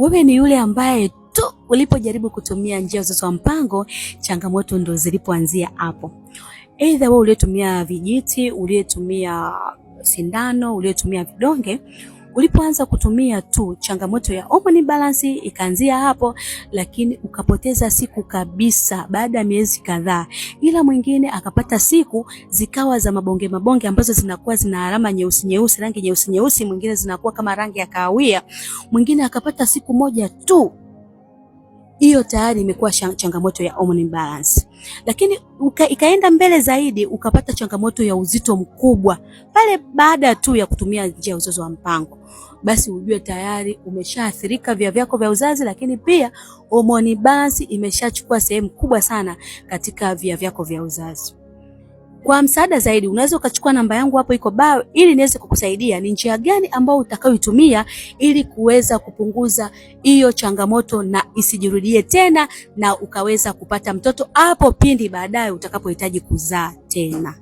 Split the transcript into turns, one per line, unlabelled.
Wewe ni yule ambaye tu ulipojaribu kutumia njia uzazi wa mpango, changamoto ndo zilipoanzia hapo. Aidha wewe uliyetumia vijiti, uliyetumia sindano, uliyetumia vidonge, ulipoanza kutumia tu changamoto ya hormone imbalance ikaanzia hapo, lakini ukapoteza siku kabisa baada ya miezi kadhaa. Ila mwingine akapata siku zikawa za mabonge mabonge ambazo zinakuwa zina alama nyeusi nyeusi, rangi nyeusi nyeusi, mwingine zinakuwa kama rangi ya kahawia, mwingine akapata siku moja tu hiyo tayari imekuwa changamoto ya hormone imbalance. Lakini ikaenda mbele zaidi ukapata changamoto ya uzito mkubwa pale baada tu ya kutumia njia ya uzazi wa mpango, basi ujue tayari umeshaathirika via vyako vya uzazi, lakini pia hormone imbalance imeshachukua sehemu kubwa sana katika via vyako vya uzazi. Kwa msaada zaidi unaweza ukachukua namba yangu hapo iko bio, ili niweze kukusaidia ni njia gani ambayo utakayoitumia ili kuweza kupunguza hiyo changamoto na isijirudie tena, na ukaweza kupata mtoto hapo pindi baadaye utakapohitaji kuzaa tena.